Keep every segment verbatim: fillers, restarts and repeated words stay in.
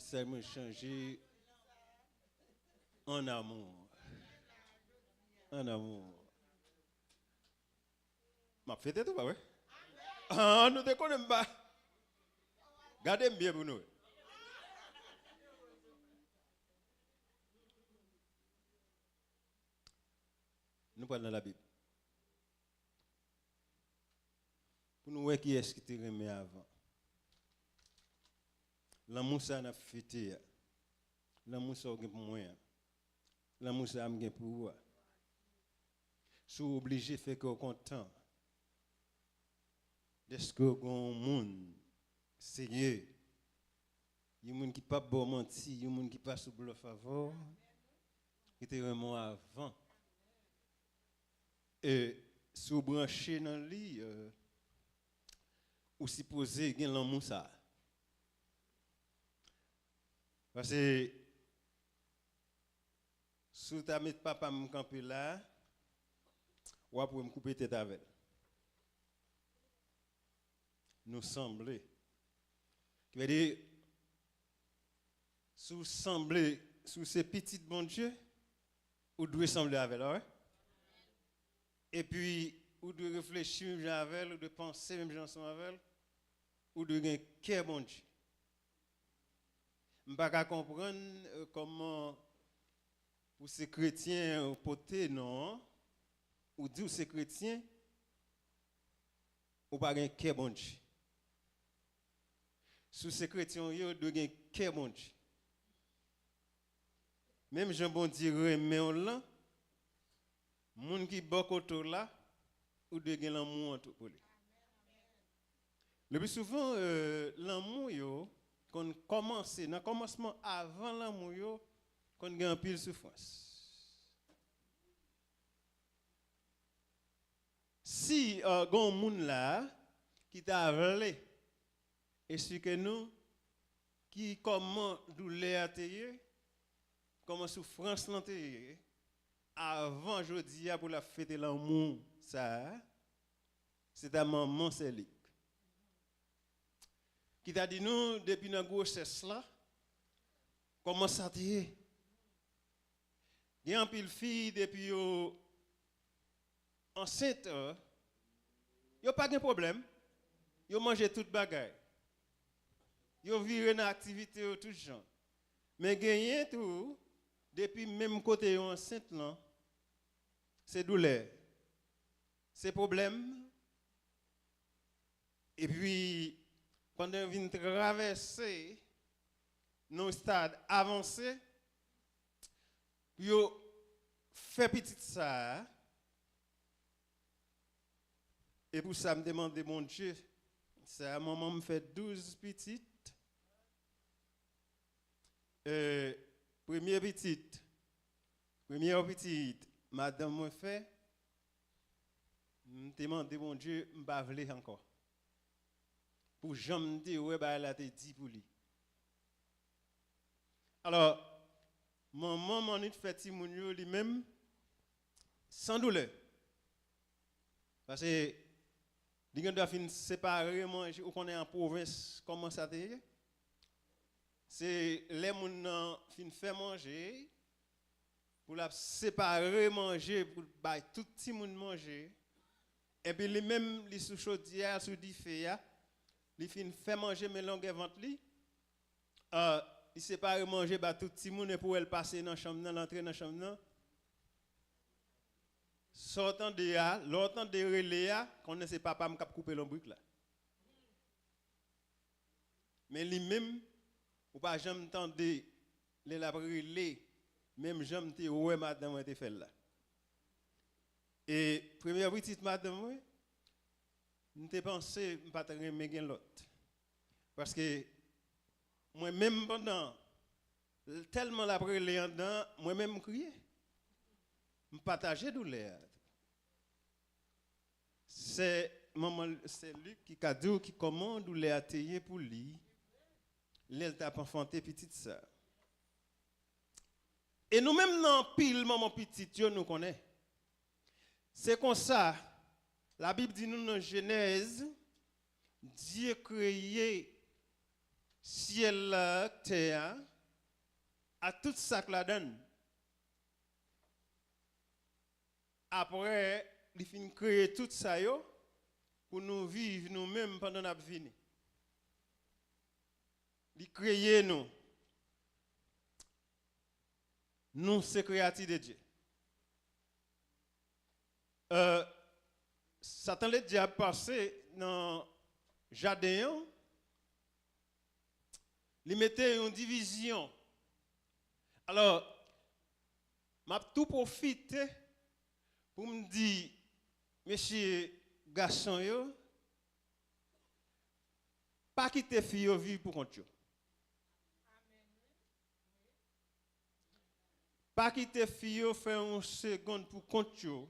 Sèl mwen chanje an amou. An amou. M ap fete tou, pa vre? Ah, nou te konnen m pa. Gade m byen pou nou wè. Nou pral nan Labib. Pou nou wè kiyès ki te renmen avan. Lanmou sa n ap fete a. Lanmou sa w gen pou mwen an. Lanmou sa m gen pou ou a. Si w oblije fè kè w kontan dèske w gen yon moun serye, yon moun ki p ap ba w manti, yon moun ki pa sou blòf avè w, ki te renmen w avan. E si w branche nan li, e, ou sipoze gen lanmou sa a. Paske si w ta met papa m kanpe la, w ap wè m koupe tèt avè l. Nou sanble. Ki vle di, si w sanble, si w se pitit Bondye, ou dwe sanble avè l, pa vre? Epi, ou dwe reflechi menm jan avè l, ou dwe panse menm jan ansanm avè l, ou dwe gen kè Bondye. M pa ka konprann, e, kòman ou se kretyen, ou pote non an, ou di w se kretyen, ou pa gen kè Bondye. Si w se kretyen ou ye, ou dwe gen kè Bondye. Menm jan Bondye renmen w lan, moun ki bò kote w la, ou dwe gen lanmou an tou pou li. Le pli souvan, e, lanmou yo konn kòmanse, nan kòmansman avan lanmou yo, konn gen anpil soufrans. Si, e, gen yon moun la ki ta vle esplike nou ki kòman doulè a te ye, kòman soufrans lan te ye, avan jodi a pou l ap fete lanmou sa a, se ta manman Sèlik. Ki ta di nou, depi nan gwosès la, kòman sa te ye. Gen anpil fi, depi yo ansent, e, yo pa gen pwoblèm. Yo manje tout bagay. Yo vire nan aktivite yo tout jan. Men genyen tou, depi menm kote yo ansent lan, se doulè, se pwoblèm. Epi, pandan yo vin travèse nan yon stad avanse, pou yo fè pitit sa a, e pou sa, m te mande Bondye, sa a, manman m fè douz pitit. E, premye pitit, premyè pitit, madanm mwen fè, m te mande Bondye, m pa vle ankò. Pou jan m te wè bagay la te di pou li. Alò, manman m annik fè timoun yo li menm san doulè. Paske li gen dwa fin separe manje, ou konnen an pwovens kòman sa te ye. Se lè moun nan fin fè manje, pou l ap separe manje, pou l bay tout timoun manje. Epi li menm, li sou chodyè a, sou dife a, li fin fè manje, men longè vant li, ah, li separe manje ba tout timoun, epi w wè l pase nan chanm nan, l antre nan chanm nan. Sa w tande a, lè w tande rele a, konnen se papa m k ap koupe lonbrik la. Men li menm, ou pa janm tande lè l ap rele, menm jan m te wè madanm mwen te fè l la. E premyè pitit madanm mwen, m te panse m pa t renmen gen lòt. Paske mwen menm pandan, tèlman l ap rele anndan, mwen menm m kriye. M pataje doulè a. Sè, manman, sè Lik ki ka di w ki kòman doulè a te ye pou li lè l t ap anfante pitit sa. E nou menm nan anpil manman pitit yo nou konnen. Se konsa, Labib di nou nan Jenèz, Dye kreye syèl la, tè a, ak tout sa k ladan l. Apre li fin kreye tout sa yo, pou nou viv nou menm pandan n ap vini. Li kreye nou. Nou se kreyati de Dye. Euh, Satan Ledyab pase nan jaden an, li mete yon divizyon. Alò, m ap tou pwofite pou m di mesye gason yo, pa kite fi yo viv pou kont yo. Pa kite fi yo fè yon segonn pou kont yo.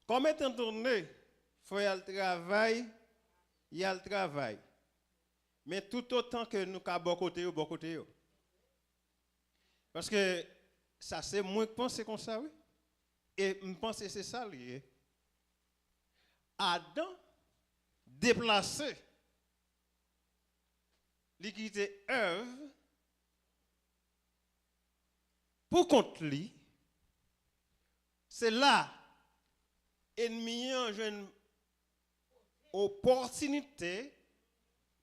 Kòm etan done, fò y al travay, y al travay. Men toutotan ke nou ka bò kote yo, bò kote yo. Paske sa se mwen k panse konsa, wi. E m panse se sa l ye. Adan deplase. Li kite Èv pou kont li. Se la ènmi an jwenn opòtinite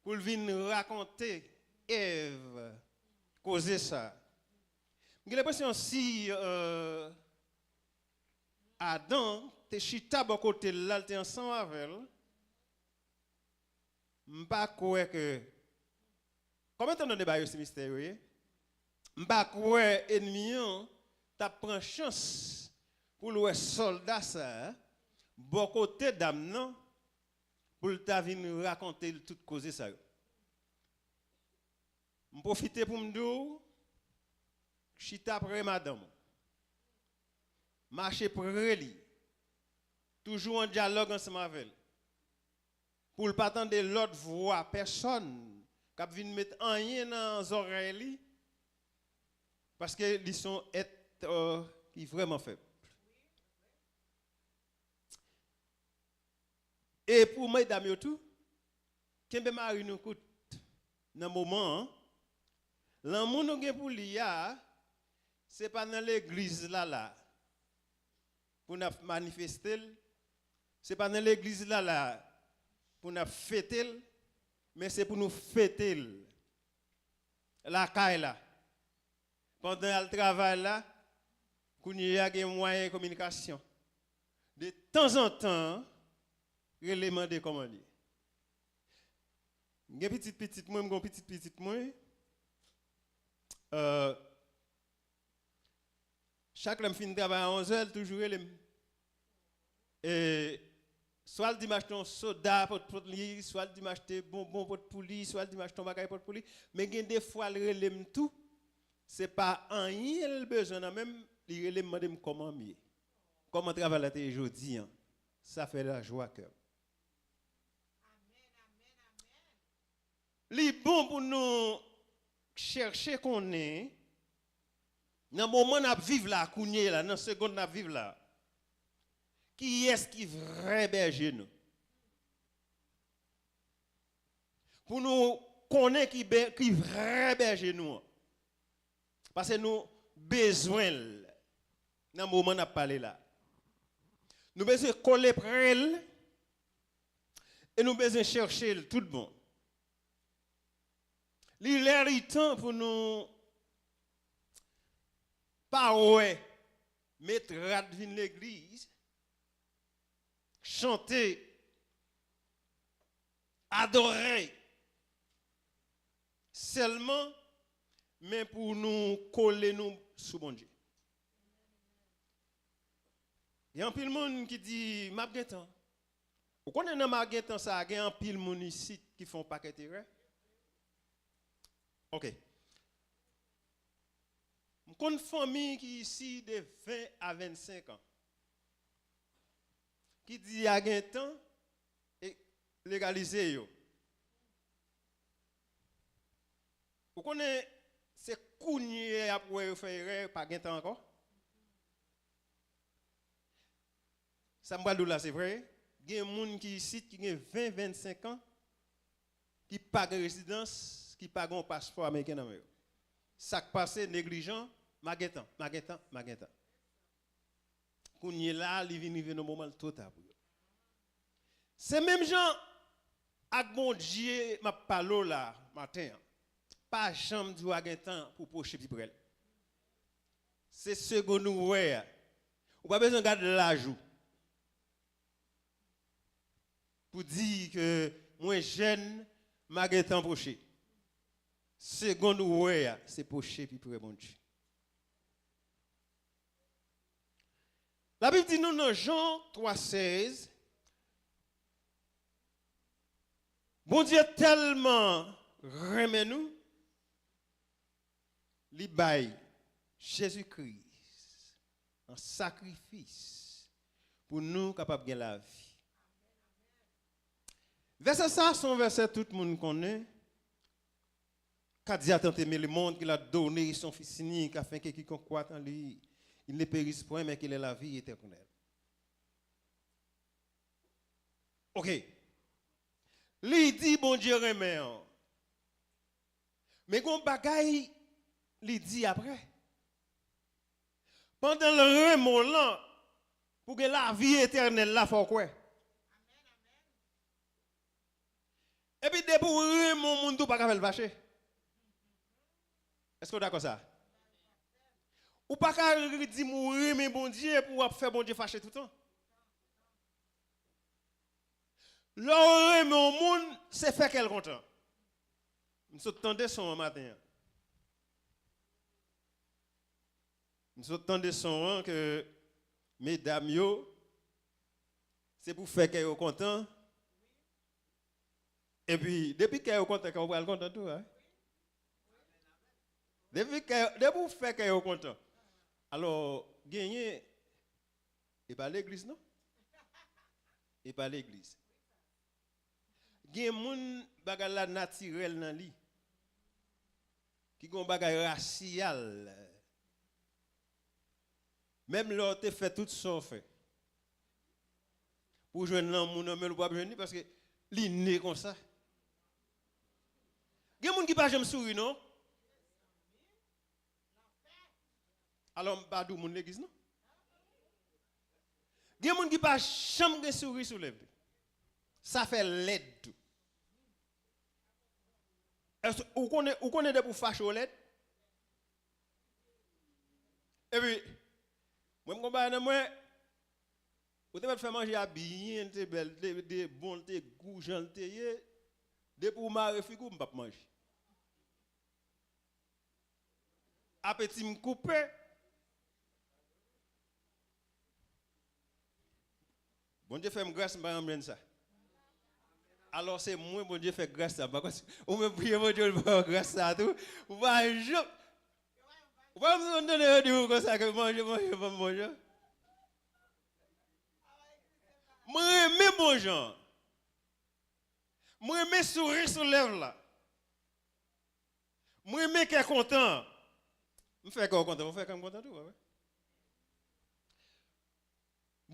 pou l vin rakonte Èv koze sa. M gen lenpresyon si, euh, Adan te chita bò kote l la, l te ansanm avè l, m pa kwè ke, kòm etan done bagay yo se mistè yo ye, m pa kwè ènmi an t ap pran chans pou l wè sòlda sa a bò kote dam nan, pou l ta vin rakonte l tout koze sa yo. M pwofite pou m di w, chita pre madanm ou. Mache pre li. Toujou an dyalòg ansanm avè l. Pou l pa tande lòt vwa pèsòn k ap vin met anyen nan zòrèy li, paske li se yon èt, euh, ki vrèman fèb. E pou medam yo tou, kenbe mari nou kout nan moman an. Lanmou nou gen pou li a, se pa nan legliz la la pou n ap manifeste l, se pa nan legliz la la pou n ap fete l, men se pou nou fete l lakay la. Pandan y al travay la, kounye a gen mwayen kominikasyon. De tanzantan, rele mande kòman l ye. M gen pitit pitit mwen, m gen yon pitit pitit mwen. Euh, chak lè m fin travay a onzè, l toujou rele m. E swa l di m achte yon soda pot, pot li, swa l di m achte bonbon pot pou li, swa l di m achte yon bagay pot pou li. Men gen de fwa l rele m tou. Se pa anyen l bezwen nan men m, li rele m mande m kòman m ye. Kòman travay la te ye jodi an? Sa fè la jwa kè m. Li bon pou nou chèche konnen, nan moman n ap viv la, kounye a la, nan segonn n ap viv la, kiyès ki vrè bèje nou. Pou nou konnen ki bè-, ki vrè bèje nou an. Paske nou bezwen l nan moman n ap pale la. Nou bezwen kole pre l e nou bezwen chèche l tout bon. Li lè, li tan pou nou pa wè met rad vin legliz, chante, adore sèlman, men pou nou kole nou sou Bondye. Gen anpil moun ki di, "M ap gen tan." Ou konnen nan m ap gen tan sa a, gen anpil moun isit ki fè yon pakèt erè. Ok. M konn fanmi ki isi de ven a vennsenk an, ki di y a gen tan e legalize yo. Ou konnen se kounye a y ap wè yo fè erè, pa gen tan ankò. Sa m pral di w la, se vre. Gen moun ki isit ki gen ven, vennsenk an, ki pa gen rezidans, ki pa gen yon paspò ameriken nan men yo. Sa k pase, neglijan, magentan, magentan, magentan. Kounye la, li vin rive nan moman l twò ta pou yo. Se menm jan ak Bondye m ap pale w la maten an. Pa janm di w a gen tan pou w pwoche pi pre l. Se segonn ou wè a. Ou pa bezwen gad laj ou pou di ke mwen jèn, m a gen tan pwoche. Segonn ou wè a, se pwoche pi pre Bondye. Labib di nou nan Jan twa sèz, Bondye tèlman renmen nou, li bay Jezi Kris an sakrifis pou nou kapab gen lavi. Vèsè sa a se yon vèsè tout moun konnen. Car Dieu a tant aimé le monde qu'il a donné son Fils unique, afin que quiconque croit en lui, il ne périsse point, mais qu'il ait la vie éternelle. Ok. Li di Bondye renmen an. Men gon bagay li di apre. Pandan l renmen w lan, pou gen lavi etènèl la, fò w kwè. Epi depi w renmen yon moun tou, w pa ka fè l fache. Èske w dakò sa? Ou pa ka di m ou renmen Bondye pou w ap fè Bondye fache toutan. Lè w renmen yon moun, se fè kè l kontan. M sot tande son an maten an. M sot tande son an ke medam yo, se pou fè kè yo kontan. Epi, depi kè yo kontan, kè w pral kontan tou, wi. Depi kè, depi w fè kè yo kontan. Alò, genyen, e pa legliz, non? E pa legliz. Gen moun, bagay la natirèl nan li. Ki gen yon bagay rasyal. Menm lè w te fè tout sa w fè pou w jwenn lanmou nan men l, ou p ap jwenn li paske li ne konsa. Gen moun ki pa janm souri, non. Alò, m pa di w moun legliz, non. Gen moun ki pa janm gen souri sou lèv li. Sa fè lèd tou. Èske ou konnen, ou konnen depi w fache w lèd? Epi, mwen m gon bagay nan mwen, ou te mèt fè manje a byen, l te bèl, l te, te bon, l te gou jan l te ye. Depi w mare figi w, m p ap manje. Apeti m koupe. Bondye fè m gras, m pa janm jwenn sa. Alò, se mwen Bondye fè gras sa. M pa konn si ou menm priye Bondye, ou pa wè gras sa tou. Ou pa janm, ou pa janm tande yo di w konsa ke manje, manje, pa manje. Mwen renmen bon jan. Mwen renmen souri sou lèv la. Mwen renmen kè kontan. M fè kè w kontan, mwen fè kè m kontan tou, pa vre?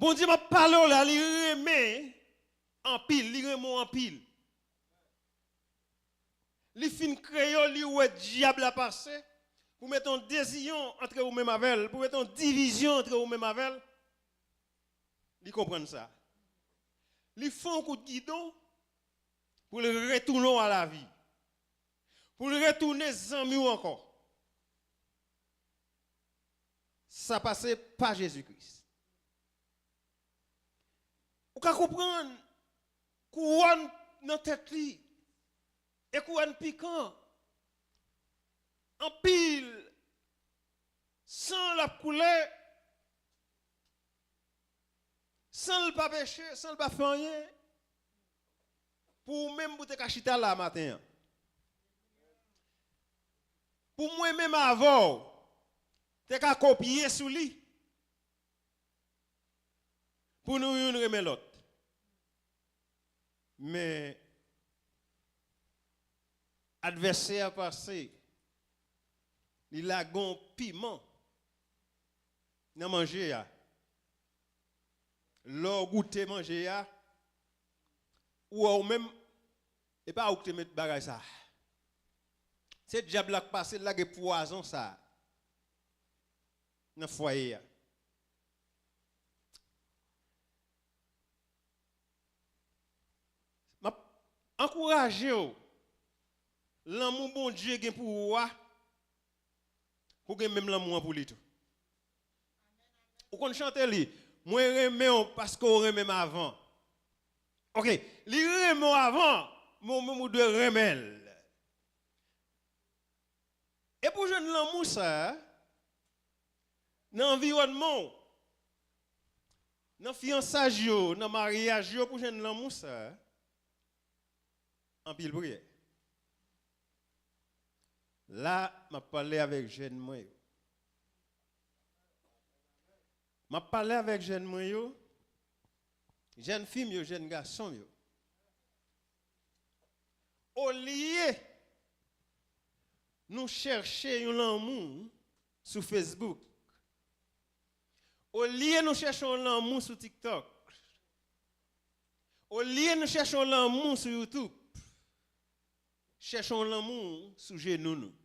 Bondye m ap pale w la, li renmen anpil, li renmen w anpil. Li fin kreye w, li wè dyab la pase, pou mete yon deziyon antre ou menm avè l, pou mete yon divizyon antre ou menm avè l. Li konprann sa. Li fè yon kout gidon pou l retounen w a lavi. Pou l retounen zanmi w ankò. Sa pase pa Jezi Kris. Ou ka konprann kouwòn nan tèt li, e kouwòn pikan, anpil san l ap koule, san l pa peche, san l pa fè anyen, pou ou menm pou te ka chita la maten an. Pou mwen menm avè w te ka kopye sou li. Pou nou youn renmen lòt. Men advèsè a pase, li lage yon piman nan manje a. Lè w goute manje a, ou wè ou menm, e pa ou ki te met bagay sa. Se dyab la k pase, l lage pwazon sa a nan fwaye a. M ap ankouraje w, lanmou Bondye gen pou ou a, pou w gen menm lanmou an pou li tou. Ou konn chante li, mwen renmen w paske w renmen m avan. Ok, li renmen w avan, men w menm ou dwe renmen l. E pou jwenn lanmou sa a, nan anviwònman w, nan fiyansaj yo, nan maryaj yo, pou jwenn lanmou sa a, anpil priyè. La, m ap pale avèk jèn mwen yo. M ap pale avèk jèn mwen yo, jèn fi m yo, jèn gason m yo. Olye nou chèche yon lanmou sou Facebook, olye nou chèche yon lanmou sou TikTok, olye nou chèche yon lanmou sou YouTube, chèche yon lanmou sou jenou nou.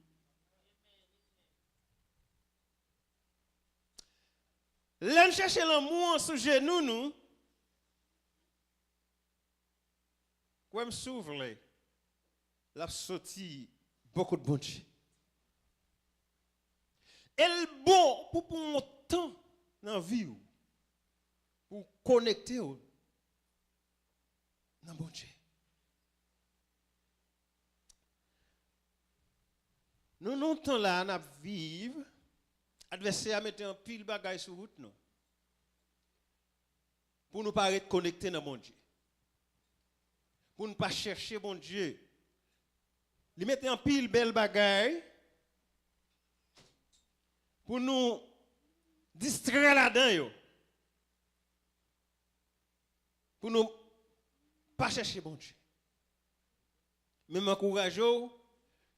Lè n chèche lanmou an sou jenou nou, kwè m si w vle, l ap soti bò kot Bondye. E l bon pou pran yon tan nan vi w, pou w konekte w nan Bondye. Nou nan yon tan la n ap viv, advèsè a mete anpil bagay sou wout nou. Pou nou pa ret konekte nan Bondye. Pou nou pa chèche Bondye. Li mete anpil bèl bagay pou nou distrè ladan yo. Pou nou pa chèche Bondye. Men m ankouraje w,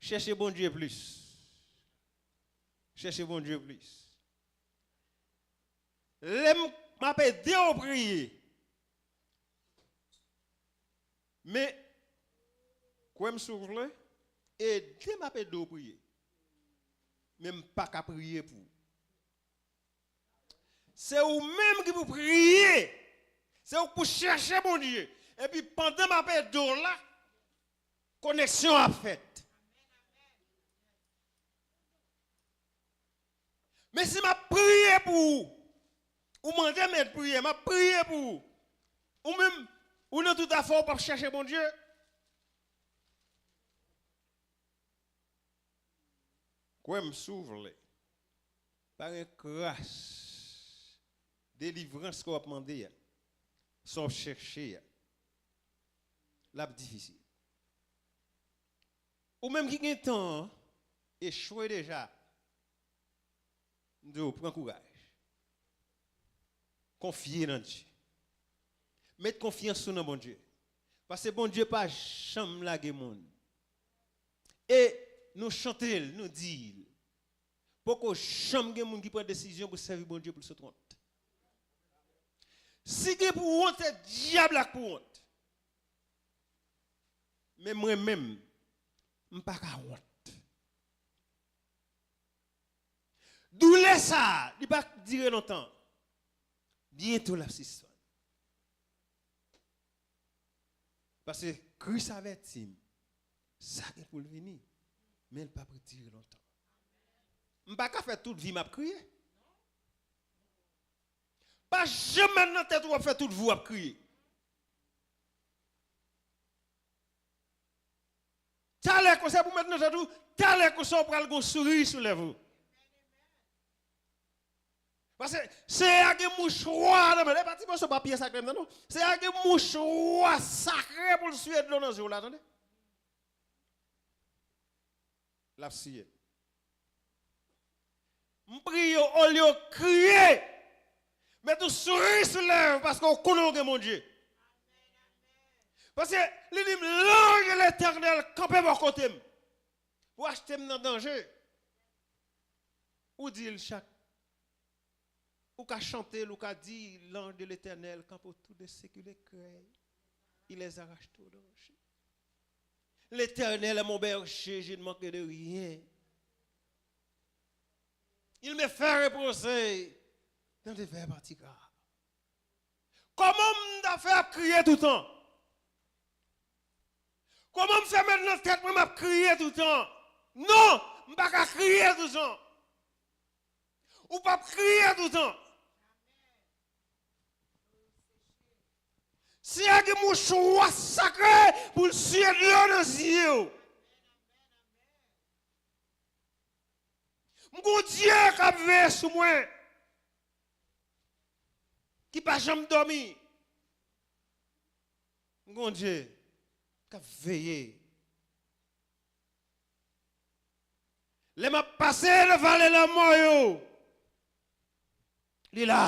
chèche Bondye plis. Chèche Bondye plis. Lè m, m ap ede w priye. Men, kwè m si w vle, ede m ap ede w priye. Men m pa ka priye pou ou. Se ou menm ki pou priye. Se ou k pou chèche Bondye. Epi pandan m ap ede w la, koneksyon ap fèt. Men si m ap priye pou ou, ou mande m èd priyè, m ap priye pou ou. Ou menm, ou nan tout afè w, ou p ap chèche Bondye. Kwè m si w vle. Pa gen kras delivrans ke w ap mande a, sa w ap chèche a, l ap difisil. Ou menm ki gen tan echwe deja, m di w, pran kouraj. Konfye nan Dye. Met konfyans ou nan Bondye. Paske Bondye pa janm lage moun. E nou chante l, nou di l. Poko janm gen moun ki pran desizyon pou sèvi Bondye pou l sot wont. Si gen pou wont, se dyab la k pou wont. Men mwen menm, m pa ka wont. Doulè sa a, li pa dire lontan. Byento l ap sispann. Paske Kris avèti m, sa gen pou l vini, men l p ap dire lontan. M pa ka fè tout vi m ap kriye. Pa janm met nan tèt ou w ap fè tout vi w ap kriye. Talè konsa pou met nan tèt ou, talè konsa w pral gon souri sou lèv ou. Paske Seyè a gen mouchwa nan men l. E pa ti moso papye sakre m nan non. Seyè a gen mouchwa sakre pou l siye dlo nan zye w la, tande. L ap siye. M priye w, olye w kriye, met yon souri sou lèv paske w konnen w gen Bondye. Paske li di m, l'ange de l'Éternel kanpe bò kote m pou achte m nan danje. Ou di l chak Ou ka chante l, ou ka di, l'ange de l'Éternel campe autour de ceux qui le craignent, il les arrache au danger. L'Éternel est mon berger, je ne manquerai de rien. Il me fait reposer dans de verts pâturages. Kòman m ta fè ap kriye toutan? Kòman m fè met nan tèt mwen m ap kriye toutan? Non, m pa ka kriye toutan. Ou p ap kriye toutan. Seyè gen mouchwa sakre pou l siye dlo nan zye w. M gon Dye k ap veye sou mwen, ki pa janm dòmi. M gon Dye k ap veye. Lè m ap pase nan vale lanmò yo, li la.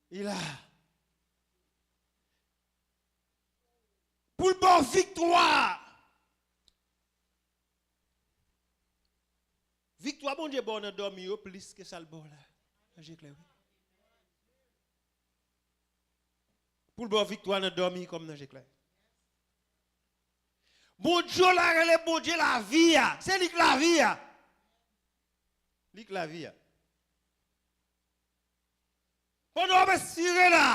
Li la. Pou l ba w viktwa. Viktwa Bondye ba w nan dòmi yo plis ke sa l ba w la nan je klè, wi. Pou l ba w viktwa nan dòmi kòm nan je klè. Bondye w la rele Bondye lavi a. Se li k lavi a. Li k lavi a. Pandan w ap espire la,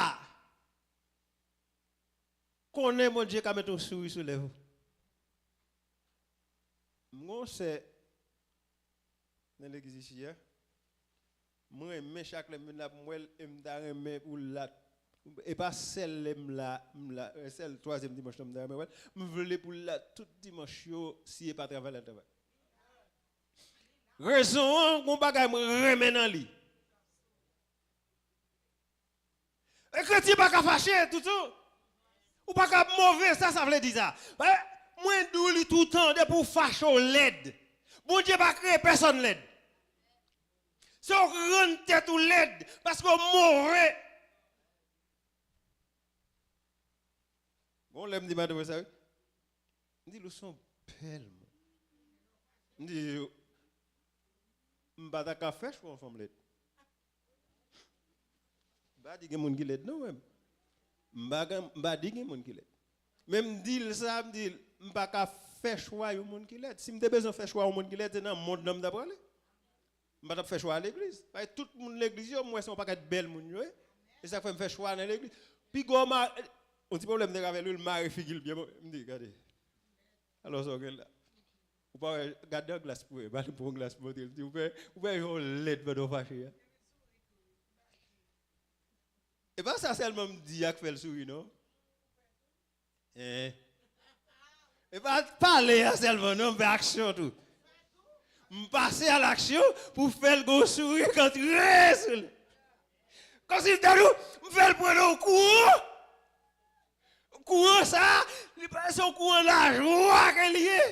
konnen Bondye ka mete yon souri sou lèv ou. M gon sè nan legliz isi a. M renmen chak lè m vin la pou m wè l, e m ta renmen pou l la. E pa sèl lè m la, m la, e sèl twazyèm dimanch lan m ta renmen wè l. M vle pou l la tout dimanch yo, si e pa travay l al travay. Rezon an, gon bagay mwen renmen nan li. E kretyen pa ka fache toutan. Ou pa ka move, sa sa vle di sa. Mwen di w li toutan, depi w fache w lèd. Bondye pa kreye pèsonn lèd. Se w k rann tèt ou lèd, paske w move. Bon, lè m di madanm mwen sa, wi. M di l, ou se yon bèl moun. M di, m pa ta ka fè chwa yon fanm lèd. M pa di gen moun ki lèd, non, mwen. M pa gen, m pa di gen moun ki lèd. Men m di l sa, m di l, m pa ka fè chwa yon moun ki lèd. Si m te bezwen fè chwa yon moun ki lèd, se nan mond lan m ta prale. M pa t ap fè chwa a legliz. Paske tout moun legliz yo, m wè se yon pakèt bèl moun yo ye. E sa k fè m fè chwa nan legliz. Piga w ma-, yon ti pwoblèm nèg avè l, wi, l mare figi l byen. M di, gade. Alò, sa w gen la. Ou pa wè, gade nan glas pou wè. Ba li pran glas pou montre l. M di, ou fè, ou fè jan w lèd pandan w fache a. E pa sa sèlman m di a k fè l souri, non. Hein? E pa pale a sèlman, non, m fè aksyon tou. M pase a laksyon pou fè l gon souri k antre sou li. Kòmsi l ta di w, m fè l pran nan yon kouran. Kouran sa, li pa se yon kouran lajwa ke li ye.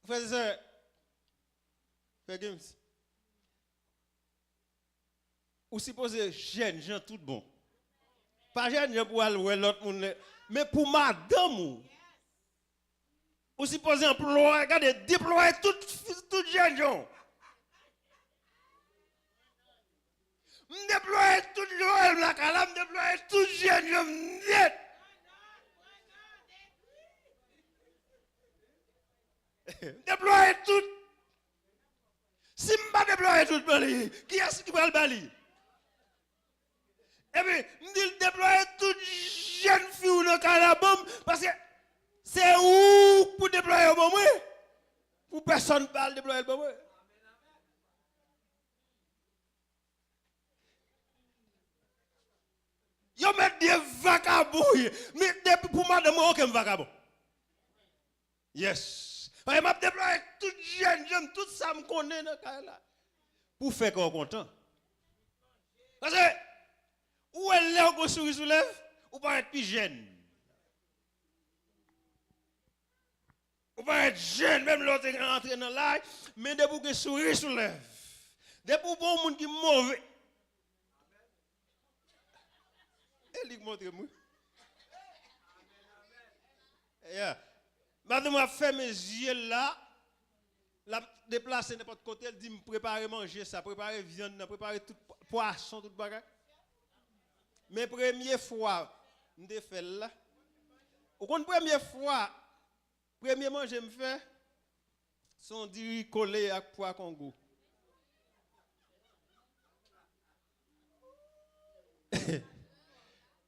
Frè e sè, frè Gims, ou sipoze jènjan tout bon. Pa jènjan pou al wè lòt moun, men pou madanm ou. Ou sipoze anplwaye, gade, deplwaye tout, tout jènjan w. M deplwaye tout Joel lakay la, m deplwaye tout jènjan m nèt. M deplwaye tout. Si m pa deplwaye tout ban li, kiyès ki pral ba li? Epi, m di l deplwaye tout jèn fi w nan kay la ban m, paske se ou k pou deplwaye yo ban mwen. Pou pèsonn pa al deplwaye l ban mwen. Yo mèt di e vakabon w ye. Men depi pou madanm mwen, oke, m vakabon. Yes. Paske m ap deplwaye tout jènjan m, tout sa m konnen nan kay la. Pou fè kè w kontan. Paske, ou wè lè w gon souri sou lèv, ou parèt pi jèn. Ou parèt jèn, menm lè w te antre nan laj, men depi w gen souri sou lèv, depi w pa yon moun ki move, e li k montre m, wi. Yeah. Madanm mwen ap fèmen zye l la. L ap deplase nenpòt kote, l di m prepare manje sa, prepare vyann nan, prepare tout pwa- pwason, tout bagay. Men premye fwa m te fè l la, ou konn premye fwa, premye manje m fè, se yon diri kole ak pwa kongo.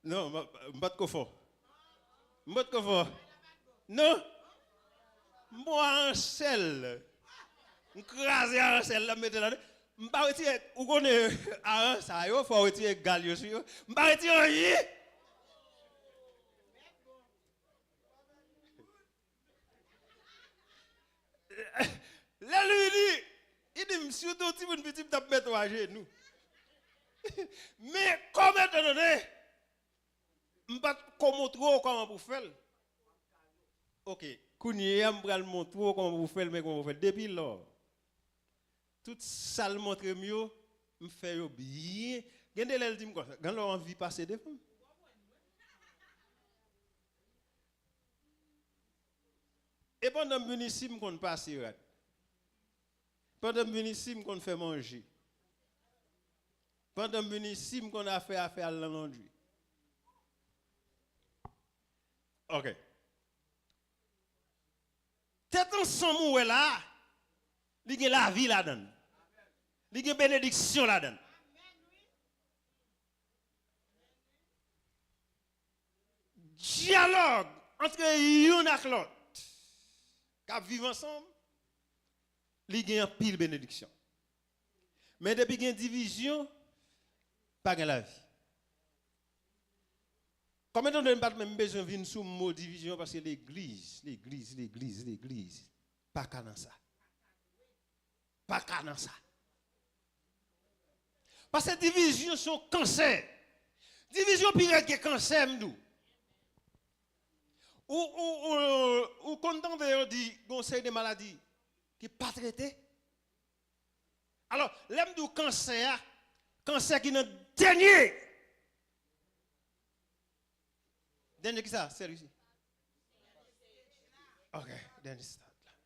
Non, m, m pa t ko fò. M pa t ko fò. Non. M pran aransèl. M kraze aransèl la, m mete ladan. M pa retire, ou konnen, aran sa yo, fò w retire gal yo sou yo. M pa retire anyen. Lè l vini, li di m, si w te yon timoun piti, m t ap mete w ajenou. Men, kòm etan done, m pa t ko montre w kòman pou fè l. Ok, kounye a, m pral montre w kòman pou fè l, men kòman pou fè l. Depi lò, tout sa l montre m yo, m fè yo byen. Gen de lè l di m konsa, gen lè w anvi pase devan m. E pandan m vin isi, m konn pase rad. Pandan m vin isi, m konn fè manje. Pandan m vin isi, m konn afè afè al nan londri. Ok. Tèt ansanm ou wè la a, li gen lavi ladan l. Li gen benediksyon ladan l. Dyalòg ant youn ak lòt k ap viv ansanm, li gen anpil benediksyon. Men depi gen divizyon, pa gen lavi. Kòm etan done m pa t menm bezwen vin sou mo divizyon, paske legliz, legliz, legliz, legliz, pa ka nan sa. Pa ka nan sa. Paske divizyon se yon kansè. Divizyon pi rèd ke kansè, m di w. Ou, ou, ou, ou konn tande yo di gon seri de maladi ki pa trete? Alò, lè m di w kansè a, kansè ki nan dènye. Dènye ki sa? Sèl isi. Ok, dènye stad la.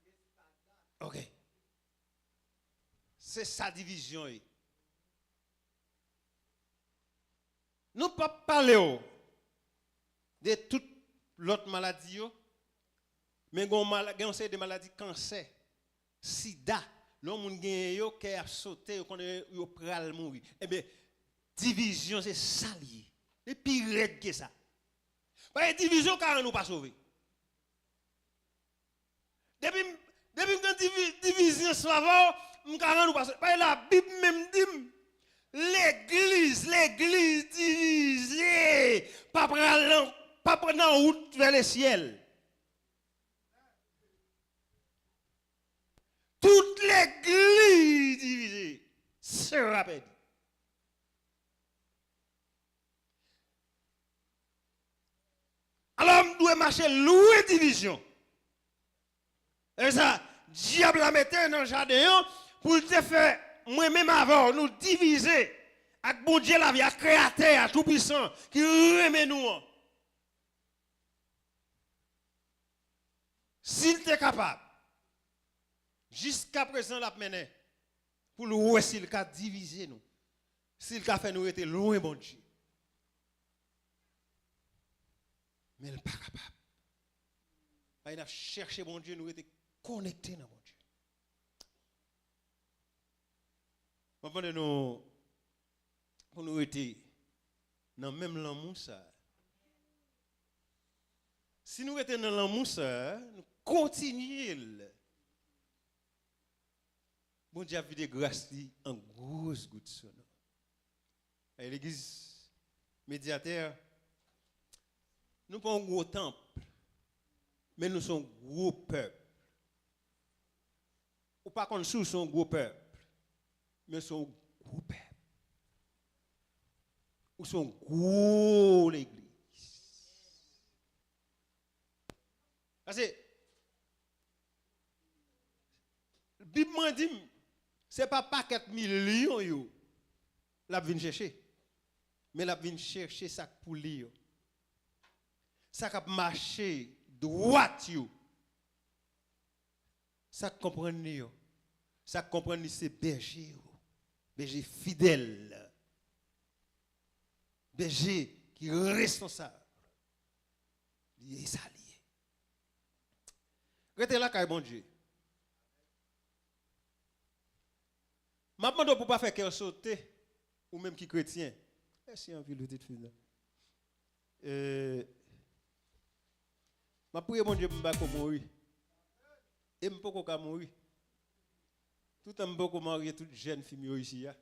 Ok. Se sa divizyon ye. Nou p ap pale w de tout lòt maladi yo, men gen yon mal-, gen yon seri de maladi kansè, sida, lè yon moun genyen yo, kè ap sote, yo konnen yo pral mouri. Ebyen, divizyon se sa l ye. Li pi rèd ke sa. Paske divizyon ka rann ou pa sove. Depi m, depi m gen divi-, divizyon ansanm avè w, m ka rann ou pa sove. Paske Labib menm di m, legliz, legliz divize, pa pral nan, pa pran nan wout vè lesyèl. Tout legliz divize, sera pèdi. Alò, m dwe mache lwen divizyon. E sa, dyab la mete nan jaden an pou l te fè mwen menm avè w, nou divize ak Bondye lavi a, Kreyatè a, Toupisan, ki renmen nou an. Si l te kapab, jiskaprezan l ap mennen pou l wè si l ka divize nou, si l ka fè nou rete lwen Bondye. Men l pa kapab. Paske n ap chèche Bondye, nou rete konekte nan Bondye. Mwen mande nou pou nou rete nan menm lanmou sa a. Si nou rete nan lanmou sa a, nou kontinye l, Bondye ap vide gras li an gwo gout sou nou. Legliz Medyatè, nou pa yon gwo tanp, men nou se yon gwo pèp. Ou pa konn si w se yon gwo pèp, men se yon gwo pèp. Ou se yon gwo legliz. Paske Bib mwen di m, se pa pakèt milyon yo l ap vin chèche, men l ap vin chèche sa k pou li yo. Sa k ap mache dwat yo. Sa k konprann li yo. Sa k konprann li se bèje yo. Bèje fidèl. Bèje ki responsab. Li ye sa li ye. Rete lakay Bondye. M ap mande w pou w pa fè kè w sote, ou menm ki kretyen. Mèsi anpil, pitit fi m nan. E, m ap priye Bondye pou m pa ko mouri. E m poko ka mouri. Toutan m poko marye tout jèn fi m yo isi a.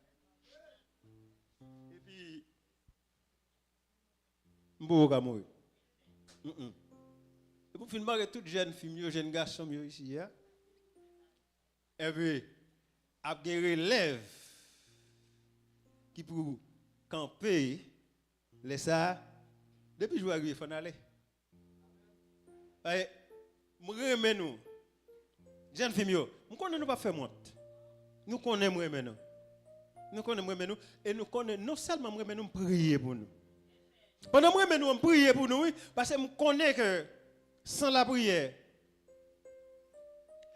Epi, m poko ka mouri. Mm-mm. Epi m fin marye tout jèn fi m yo, jèn gason m yo isi a. Epi, ap gen relèv ki pou kanpe lè sa a. Depi jou a rive, fò n ale. Ay, m renmen nou. Jèn fi m yo, m konnen nou p ap fè m wont. Nou konnen m renmen nou. Nou konnen m renmen nou. E nou konnen, non sèlman m renmen nou, m priye pou nou. Pandan m renmen nou, m priye pou nou, wi. Paske m konnen ke san lapriyè,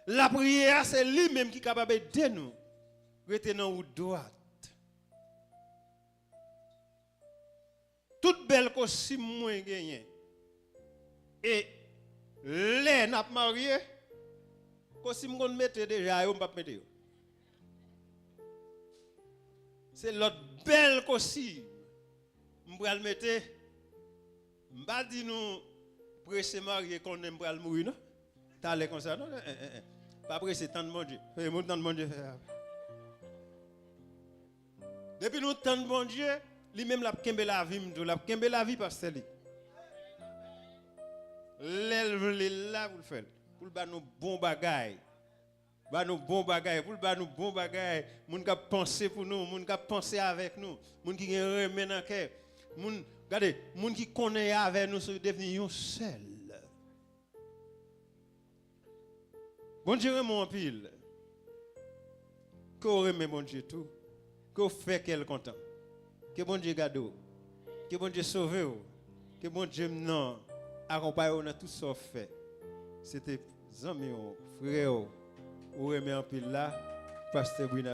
lapriyè a, se li menm ki kapab ede nou rete nan wout dwat. Tout bèl kosim mwen genyen. E lè n ap marye, kosim m konn mete deja yo, m p ap mete yo. Se lòt bèl kosim m pral mete. M pa di nou prese marye konnen m pral mouri, non. Talè konsa, non, non, eh, eh, eh. Pa prese, tann Bondye. Fè moun tann Bondye fè sa. Depi nou tann Bondye, li menm l ap kenbe lavi m tou, l ap kenbe lavi pastè li. Lè l vle l la pou l fè l. Pou l ba nou bon bagay. Ba nou bon bagay, pou l ba nou bon bagay. Moun k ap panse pou nou, moun k ap panse avèk nou, moun ki gen renmen nan kè. Moun, gade, moun ki konnen avè nou se devni yon sèl. Bondye renmen w anpil. Ke w renmen Bondye tou. Ke w fè kè l kontan. Ke Bondye gade w. Ke Bondye sove w. Ke Bondye m nan akonpaye w nan tout sa w fè. Se te zanmi w, frè w, ou renmen anpil la, Pastè Bwina.